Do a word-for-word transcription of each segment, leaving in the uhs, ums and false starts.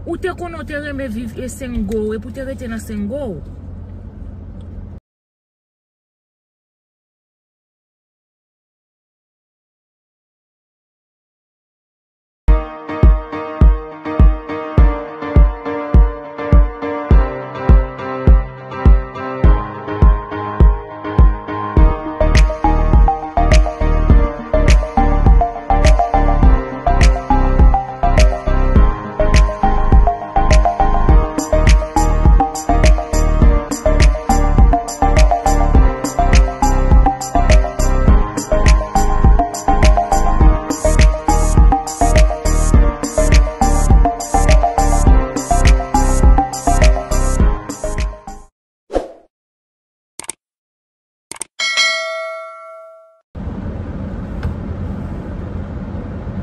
Ou te konnen w te renmen viv e Sengo, epi w te rete nan Sengo.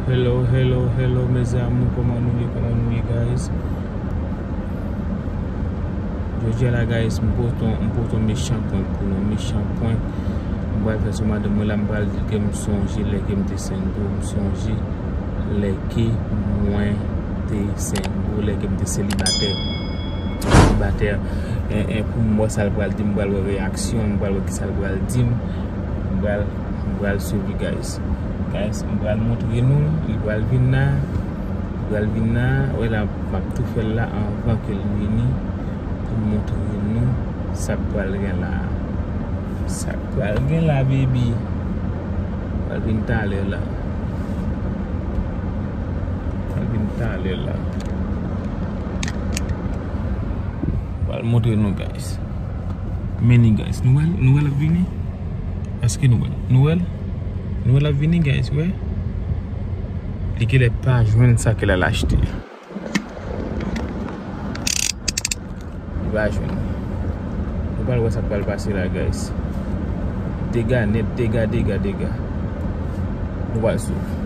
Hello, hello, hello, mes amours, kòman nou ye, kòman nou ye, guys? Jodi a la, guys, m pote yon, m pote yon mechan prank pou nou, mechan prank. M pral fè sou madanm mwen la, m pral di l ke m sonje lè ke m te Sengo, m sonje lè ke mwen te Sengo, lè ke m te selibatè. Selibatè, en, en, pou m wè sa l pral di m, m pral wè reyaksyon, m pral wè kisa l pral di m, m pral, m pral swiv li, guys. Guys, m pral montre nou, li pral vin la, li pral vin la, wè la, m ap tou fè l la anvan ke l vini, pou m montre nou sa k pral gen la. Sa k pral gen la, baby. Pral vin talè la. Pral vin talè la. Pral montre nou, guys. Men li, guys. Nou wè l, nou wè l ap vini? Èske nou wè l? Nou wè l? Nou wè l ap vini, guys, wè? Li genlè pa jwenn sa ke l al achte. Li pa jwenn. Nou pral wè sa k pral pase la, guys. Dega nèt, dega, dega, dega. Nou pral swiv.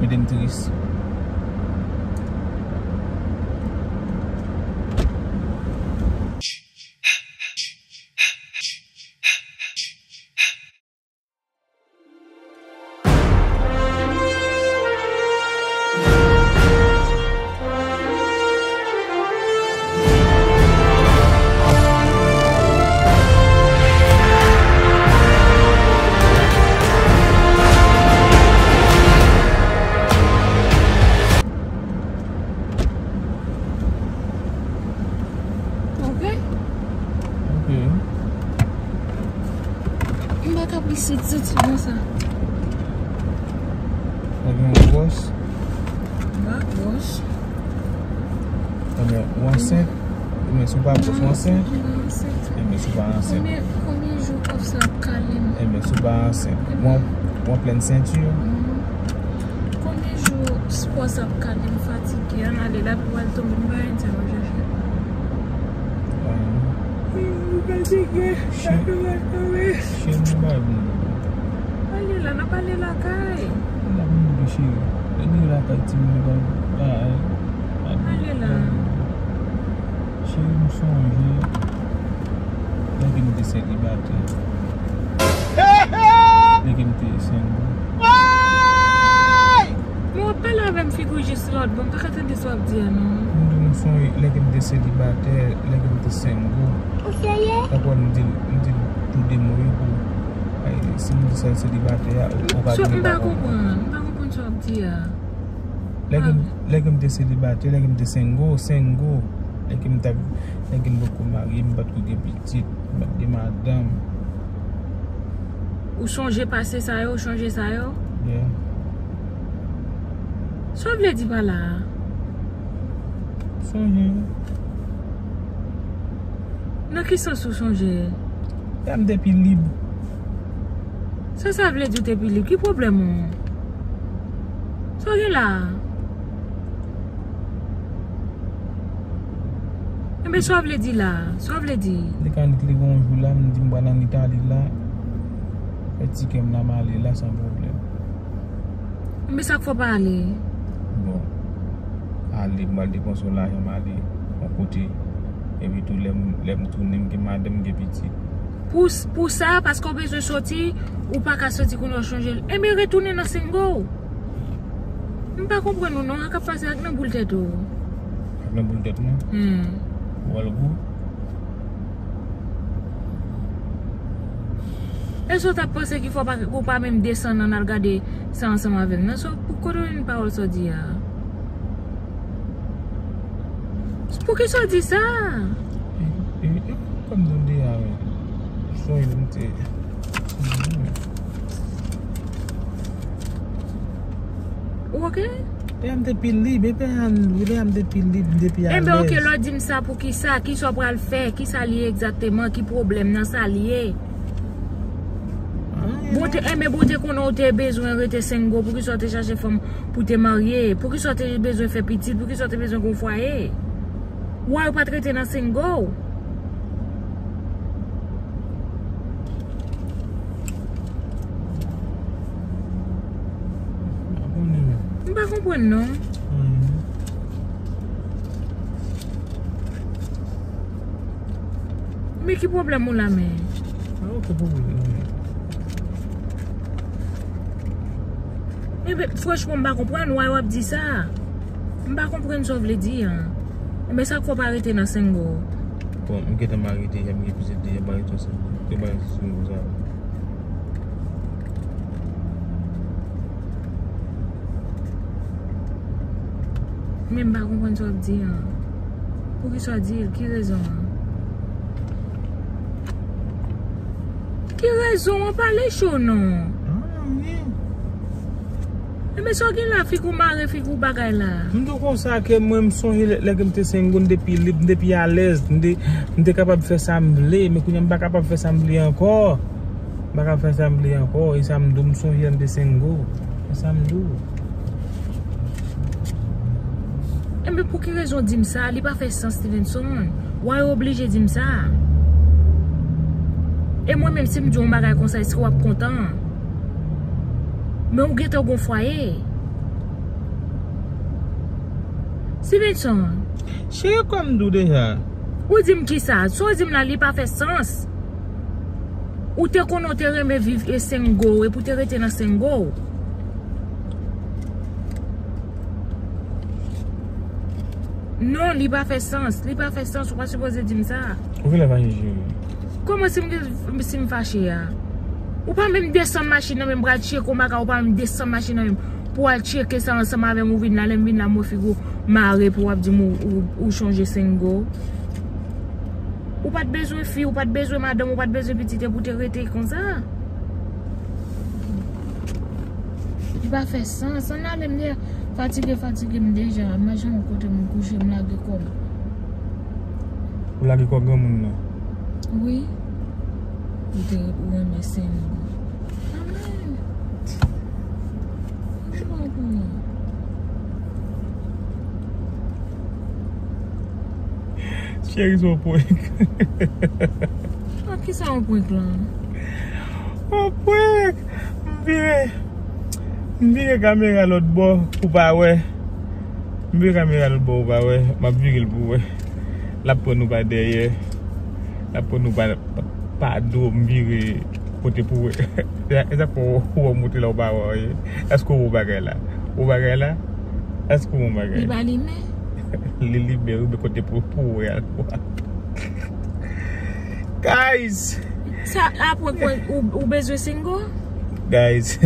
Mete m tris. Ok. Ok. M pa ka plis isit, se konsa. Ou gen yon gwòs? M pa gwòs. Ebyen, ou ansent? Ebyen, si w pa gwòs, ou ansent? Non, m pa ansent. Ebyen, si w pa ansent. Konbyen, konbyen jou kòb sa ap kale m? Ebyen, si w pa ansent. Ebyen. Ou an, ou an plèn senti? Mhm. Konbyen jou spò sa ap kale m, fatige, ann ale, lapli pral tonbe, m pa gen tèt mwen chache. Mwen fatige, lapli pral tonbe. Cheri, m pa vin. Ale la, n ap ale lakay. N ap mouri, cheri. Lè nou lakay timoun, nou pa, pa, pa. Ale la. Cheri, m sonje lè ke m te selibatè. Lè ke m te Sengo. Woy! Men w ap pale avè m, figi w jis lòtbò, m pa ka tande sa w ap di a non. M di w m sonje lè ke m te selibatè, lè ke m te Sengo. Ou serye? Tankou m di l, m di l tou de mo yo pou, ay, si m di sa selibatè a, ou, ou ka vin pa konprann. M pa konprann, m pa konprann sa w ap di a. Lè ke m, lè ke m te selibatè, lè ke m te Sengo, Sengo, lè ke m t ap, lè ke m potko marye, m potko gen pitit, m pat gen madanm. Ou sonje pase sa yo, ou sonje sa yo? Yeah. Sa w vle di pa la a? Sonje. Nan ki sans ou sonje? Lè m te pi lib. Sa sa vle di w te pi lib? Ki pwoblèm ou? Sa w gen la a? Enben, sa w vle di la a? Sa w vle di? Li ka annik leve yon jou la, m di m pral ann Itali la. Fè tikè m la, m ale la san pwoblèm. Men sa k fè w pa ale? Bon, ale, m pral depanse yon lajan, m ale yon kote. Epi tou, lè m, lè m tounen, m gen madanm, m gen pitit. Pou, pou sa, paske w bezwen soti, ou pa ka soti kounye a w chonje l. Enben, retounen nan single. M pa konprann ou non, sa k ap pase ak nan boul tèt ou. Ak nan boul tèt mwen? Hmm. Ou wè l gou? Èske w t ap panse ki fò pa, ou pa menm desann nan al gade sa ansanm avè m nan? So, pou kote w jwenn pawòl sa w di a? Poukisa w di sa? E, e, e, kòm nou deja, men. Sonje m te. Ou oke? Deja m te pi lib, epi an, deja m te pi lib, m te pi alèz. Enben, oke, lè w di m sa, poukisa? Kisa w pral fè? Kisa l ye egzakteman? Ki pwoblèm nan? Sa l ye? Anyen non. Bon, te, enben, bon, te konnen w te bezwen rete single, poukisa w te chache fanm pou te marye? Poukisa w te bezwen fè pitit? Poukisa w te bezwen gen yon fwaye? Why ou pa t rete nan single? M pa konprann, men. M pa konprann, non. Hmm. Men ki pwoblèm ou la, men? Pa okenn pwoblèm, non. Enben, franchman, m pa konprann why w ap di sa. M pa konprann sa w vle di an. Enben, sa k fè w pa rete nan single? Bon, m gentan marye deja, m gen pitit deja, m pa rete nan single. Yo pa rete single sa. Men m pa konprann sa w ap di an. Poukisa w di l? Ki rezon an? Ki rezon an? Pale cho non. Anyen. Enben, sa w gen la, figi w mare, figi w bagay la. M di w konsa ke mwen, m sonje lè, lè ke m te single, m te pi lib, m te pi alèz, m te, m te kapab fè sa m vle, men kounye a m pa kapab fè sa m vle ankò. M pa ka fè sa m vle ankò. E sa m di w, m sonje lè m te single. E sa m di w. Enben, pou ki rezon w di m sa? Li pa fè sans, Stevenson. Why ou oblije di m sa? E mwen menm, si m di w yon bagay konsa, èske w ap kontan? Men ou gentan gon fwaye. Stevenson. Cheri, kòm m di w deja. Ou di m kisa? Sa w di m la, li pa fè sans. Ou te konnen w te renmen viv e single, epi w te rete nan single. Non, li pa fè sans. Li pa fè sans, ou pa sipoze di m sa. Ou genlè fache, cheri. Kòman si m, si m fache a? Ou pa menm desann machin nan, menm pral tcheke w maka, ou pa menm desann machin nan menm pou al tcheke sa ansanm avè m, ou vin la, lè m vin la, m wè figi w mare pou w ap di m ou, ou, ou chonje single. Ou pa t bezwen fi, ou pa t bezwen madanm, ou pa t bezwen pitit, epi w te rete konsa. Li pa fè sans. Ann ale, m deja fatige, fatige m deja. M pa janm kote m kouche, m lage kò m. Ou lage kò granmoun nan? Wi. Ou te, ou renmen single. Amen. Cheri, se yon prank. Ak kisa yon prank lan? Yon prank. M vire, m vire kamera lòt bò pou pa wè. M vire kamera lòt bò pou pa wè. M ap vire l pou wè. L ap pran nou pa dèyè. L ap pran nou pa, pa, pa do. M vire kote pou wè. E sa k fè w, w monte la, w pa wè anyen. Èske w wè bagay la? W wè bagay la? Èske w wè bagay? Li pa limen. Li limen, wi, men kote pou, pou wè a. Guys! Sa, apre, ou, ou bezwen single? Guys.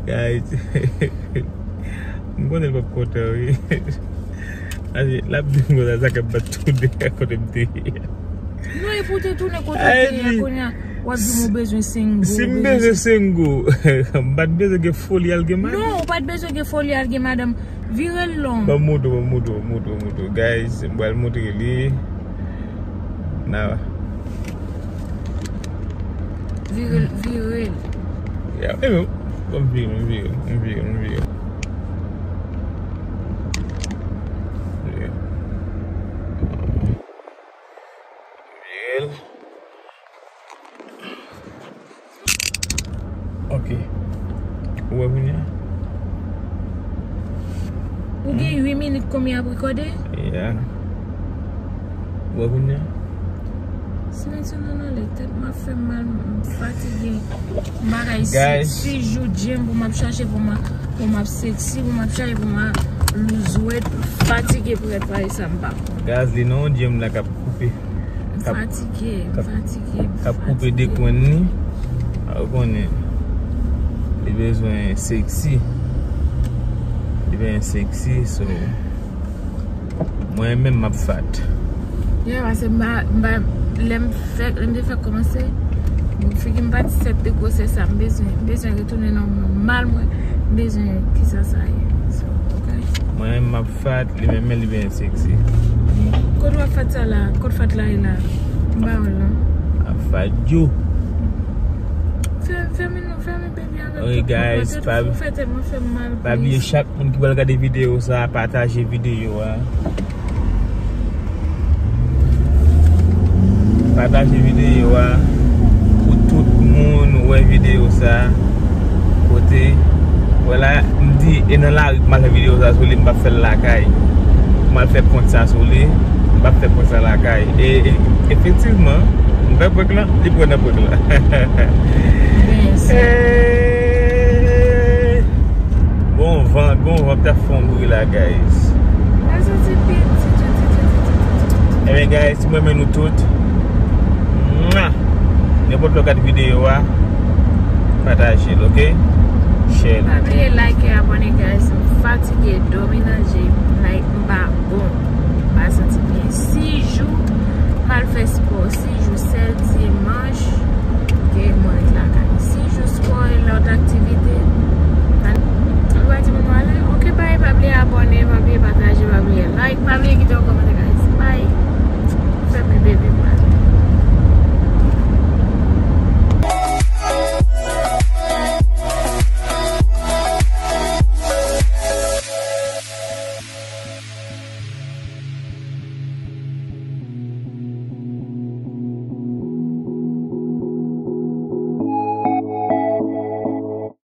Guys. M konnen l p ap kontan, wi. L ap di m konsa, sa k ap bat tou dèyè kote m te ye. Non, epi w te tounen kote w te ye a, kounye a, w ap di m ou bezwen single. Si m bezwen single, m pa t bezwen gen foli al gen madanm. Non, ou pa t bezwen gen foli al gen madanm. Vire l long. Ban m moto, ban m moto, moto, moto. Guys, m pral montre li. Na. Vire l, vire l. Ya, e men, ban m vire, m vire, m vire, m vire. Vire. Vire l. Ok. Ou wè kounye a? Ou gen uit minit konbyen ap rekòde? Ya. Ou wè kounye a? Mwen sou nan nan lè tèt mwen ap fè m mal, m fatige. M bagay Guys. Six jou gym pou m ap chache pou m pou m ap sexy, pou m ap chache pou m ap lose weight, m fatige pou rèt pare sa m pa konn. Guys, li nan yon gym la k ap koupe. M K ap fatige, m k ap fatige, m k ap koupe fatige. Dekwenn li. A, ou konnen. Li bezwen sexy. Li bezwen sexy, so. Mwen menm m ap fat. Yeah, paske m pa, m pa, lè m fèk, lè m te fèk kòmanse, figi m pa t sèt de gwosè sa, m bezwen, m bezwen retounen nan nòmal mwen, m bezwen kisa sa ye. So, ok. Mwen menm m ap fat, li menm men li byen sexy. Kote w ap fat sa la? Kote fat la ye la? M pa wè l non. Ap fat yo. Fè, fèmen non, fèmen baby avèk tout moun. Ok, guys, pa, fè tèt mwen fè m mal, pa bliye chak moun ki pral gade videyo sa, pataje videyo a. Pataje videyo a pou tout moun wè videyo sa. Kote, vwala, m di, e nan lari m al fè videyo sa sou li, m p ap fè l lakay. M al fè prank sa sou li, m p ap fè prank sa lakay. E, e, efektivman, m fè prank lan, li pran nan prank lan. Byen sè. Eh, gon van, gon van k t ap fè yon bri la, guys. Mwen santi piti, piti, piti, piti, piti. Ebyen, guys, si mwen renmen nou tout, mwa, nenpòt lè w gade videyo a, pataje l, ok? Share l. Pa bliye like e abòne, guys. M fatige, dòmi nan je m, like, m pa bon. M pa santi byen. Sis jou, m al fè spò. Sis jou, sèl dimanch ke mwen ret lakay. Sis jou spò e lòt aktivite. An, ou pa di moun w ale? Ok, bye. Pa bliye abòne, pa bliye pataje, pa bliye like, pa bliye kite yon kòmantè, guys. Bye. Fèmen baby mwen.